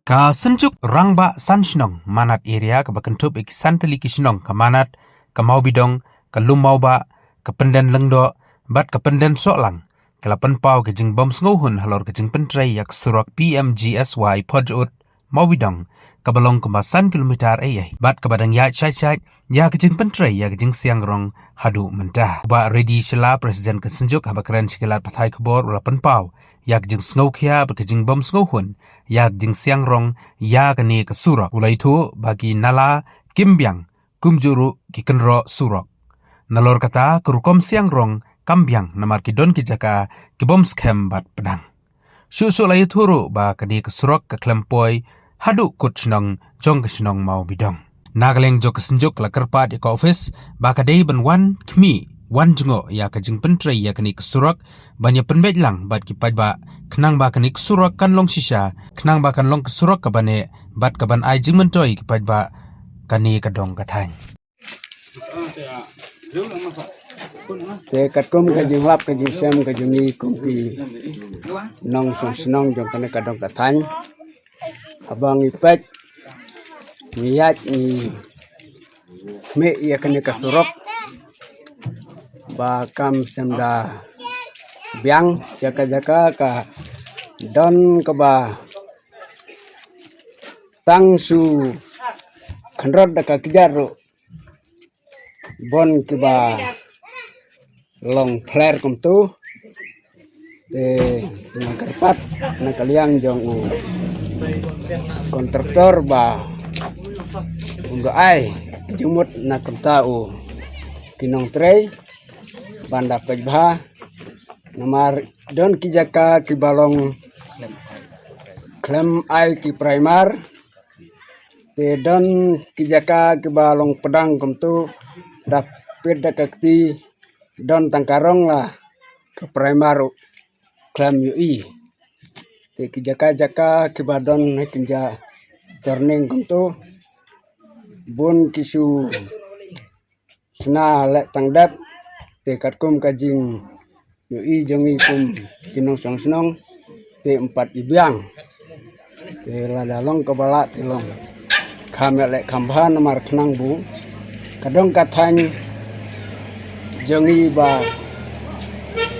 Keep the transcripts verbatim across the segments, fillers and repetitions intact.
Ka Synjuk Rangbah San Shnong Manat Area kaba kynthup ïa ki san tylli ki shnong ka Manat, ka Mawbidong, ka Lum Mawbah, ka Pynden Lyngdoh bad ka Pynden Sohlang ka la pynpaw ka jingbym sngewhun halor ka jingpyntrei ïa ka surok P M G S Y Phot Jut Mawbidong kaba long kumba san kilometer ei ei bad kaba dang ïaid shait shait ïa ka jingpyntrei ïa ka jingsiang rong haduh mynta. Bah Reddy Shylla, President ka Synjuk, haba kren sha ki lad pathai khubor u la pynpaw ïa ka jingsngewkhia bad ka jingbym sngewhun ïa ka jingsiang rong ïa kane ka surok. U la ïathuh ba ki nala kim biang kumjuh ruh ki kynroh surok. Nalor kata ka rukom siang rong kam biang namar ki don ki jaka ki bym skhem bad pdang. Shuh shuh la ïathuh ruh ba kane ka surok ka khlem poi haduh kut shnong jong ka shnong Mawbidong. Na ka liang jong ka Synjuk ka la kyrpad ïa ka office ba ka dei ban wan khmih wan jngoh ïa ka jingpyntrei ïa kane ka surok ban ïa pynbeit lang bad ki paidbah khnang ba kane ka surok kan long shisha, khnang ba kan long ka surok kaba neh bad kaban ai jingmyntoi ki paidbah kane ka dong ka thaiñ. Te katkum ka jinglap ka jingshem ka jong ngi kum ki nongshong shnong jong kane ka dong ka thaiñ, haba ngi peit ngi ïaid ngi khmih ïa kane ka surok ba kam shym da biang, jaka jaka ka don kaba tang shu khynrot da ka kjat ruh bun kiba long phler kumtu. Te nga kyrpad na ka liang jong u kontraktor ba un da ai jingmut na ka bynta u ki nongtrei ban da peit bha, namar don ki jaka kiba long khlem ai ki primer. Te don ki jaka kiba long pdang kumtu, da peit da ka kti don tang ka rong la ka primer ruh khlem ïohi. Te ki jaka jaka kiba don ha kynja turning kumtu, bun ki shu shna leh tang dep. Te katkum ka jingïohi jong ngi kum ki nongshong shnong, te ym pat i biang. Te lada long kaba lah te long kham ïaleh kham bha namar khnang ba ka dong ka thaiñ jong ngi ba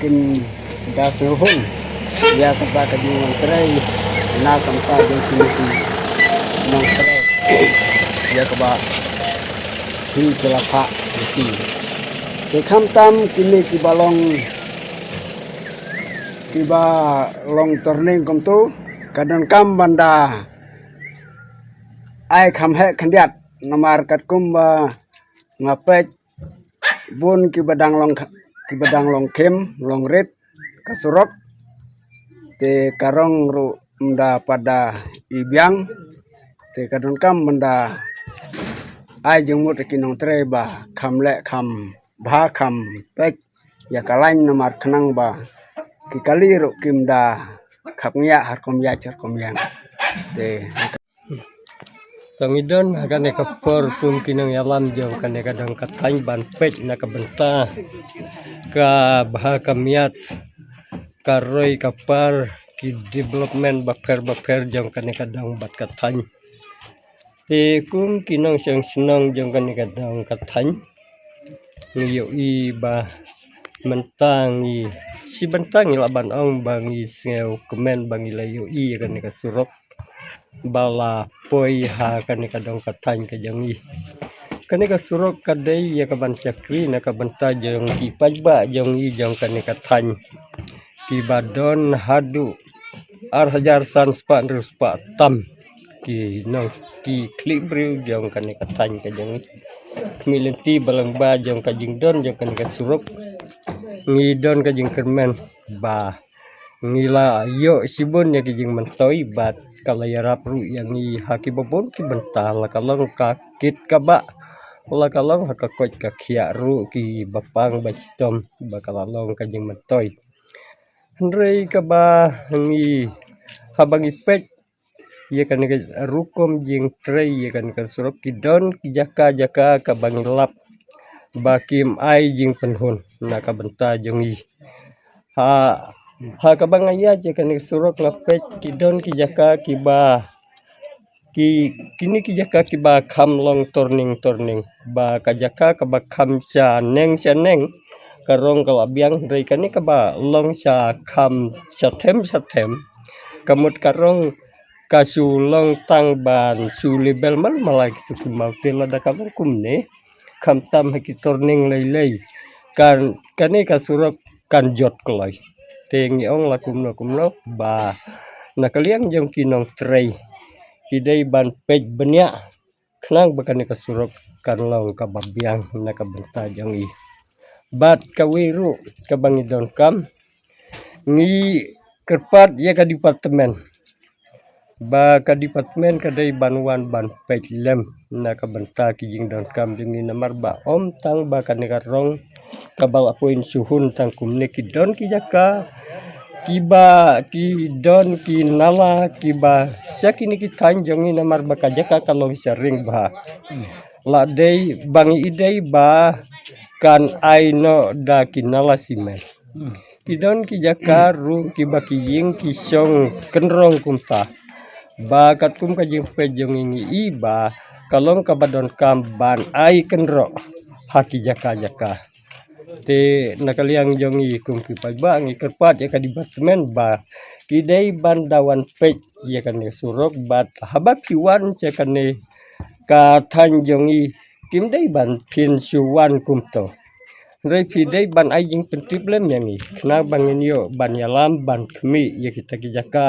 kin da sngewhun ïa kata ka jinglong trei na ka bynta jong kine ki nongtrei ïa kaba phi ki la phah ïa ki. Te khamtam kine kiba long, kiba long turning kumtu, ka donkam ban da ai kham heh khyndiat, namar katkum ba nga peit bun kiba dang long kh-, kiba dang long khim long rit ka surok. Te ka rong ruh ym da pat da i biang. Te ka donkam ban da ai jingmut ki nongtrei ba kham leh kham bha kham peit ïa ka lain namar khnang ba ki kali ruh kim da khap ngiah ha rukom ïaid ha rukom ïeng. Te Tang i don ha kane ka por kum ki nongïalam jong kane ka dong ka thaiñ ban peit na ka bynta ka bha ka miat, ka roi ka par, ki development bapher bapher jong kane ka dong bad ka thaiñ. Te kum ki nongshong shnong jong kane ka dong ka thaiñ, ngi ïohi ba mynta ngi, shi bynta ngi lah ban ong ba ngi sngew kmen ba ngi la ïohi ïa kane ka surok ba la poi ha kane ka dong ka thaiñ ka jong ngi. Kane ka surok ka dei ïa ka ban shakri na ka bynta jong ki paidbah jong ngi jong kane ka thaiñ, kiba don haduh ar hajar san spah hynriew spah tam ki nong, ki khlieh briew jong kane ka thaiñ ka jong ngi. Khmih lynti ba lyngba jong ka jingdon jong kane ka surok, ngi don ka jingkyrmen ba ngi la ïoh shibun ïa ki jingmyntoi bad ka la ïarap ruh ïa ngi ha kiba bun ki bynta, la ka long ka kit ka bah, la ka long ha ka koit ka khiah ruh kiba pang ba shitom ba ka la long ka jingmyntoi. Hynrei kaba ngi, haba ngi peit ïa kane ka rukom jingtrei ïa kane ka surok, ki don ki jaka jaka kaba ngi lap ba kim ai jingpynhun na ka bynta jong ngi. Ha, ha kaba nga ïaid ïa kane ka surok nga peit ki don ki jaka kiba ki, kine ki jaka kiba kham long turning turning, ba ka jaka kaba kham shaneng shaneng, ka rong ka la biang. Hynrei kane kaba long sha kham shathem shathem, ka mut ka rong ka shu long tang ban shu level man malai kitu ki maw. Te lada ka long kumne, khamtam ha ki turning lei lei, kan, kane ka surok kan jot kloi. Te ngi ong la kumno kumno ba na ka liang jong ki nongtrei, ki dei ban peit bniah khnang ba kane ka surok kan long kaba biang na ka bynta jong i. Bad kawei ruh kaba ngi donkam, ngi kyrpad ïa ka department, ba ka department ka dei ban wan ban peit lem na ka bynta ki jingdonkam jong ngi, namar ba ym tang ba kane ka rong kaba la poi shuhun tang kumne, ki don ki jaka kiba, ki don ki nala kiba sha kine ki thaiñ jong ngi, namar ba ka jaka ka long sha ring bha. La dei ba ngi i dei ba kan ai noh da ki nala simen. Ki don ki jaka ruh kiba ki ïing ki shong kynrong kumta, ba katkum ka jingpeit jong ngi ngi i ba ka long kaba donkam ban ai kynroh ha ki jaka jaka. Te na ka liang jong ngi kum ki paidbah ngi kyrpad ïa ka department ba ki dei ban da wan peit ïa kane ka surok, bad haba phi wan sha kane ka thaiñ jong ngi, kim dei ban phin shu wan kumto. Hynrei phi dei ban ai jingpyntip lem ïa ngi khnang ba ngin ïoh ban ïalam ban khmih ïa kita ki jaka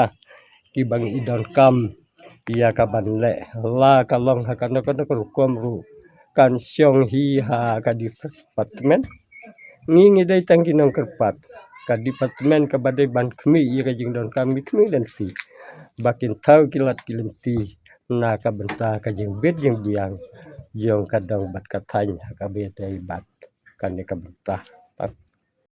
kiba ngi i donkam ïa ka ban leh. La ka long ha kano kano ka rukom ruh, kan shong hi ha ka department. Ngi ngi dei tang ki nongkyrpad, ka department kaba dei ban khmih ïa ka jingdonkam, ngi khmih lynti ba kin thaw ki lad ki lynti na ka bynta ka jingbit jingbiang jong ka dong bad ka thaiñ ha kaba ïadei bad kane ka bynta.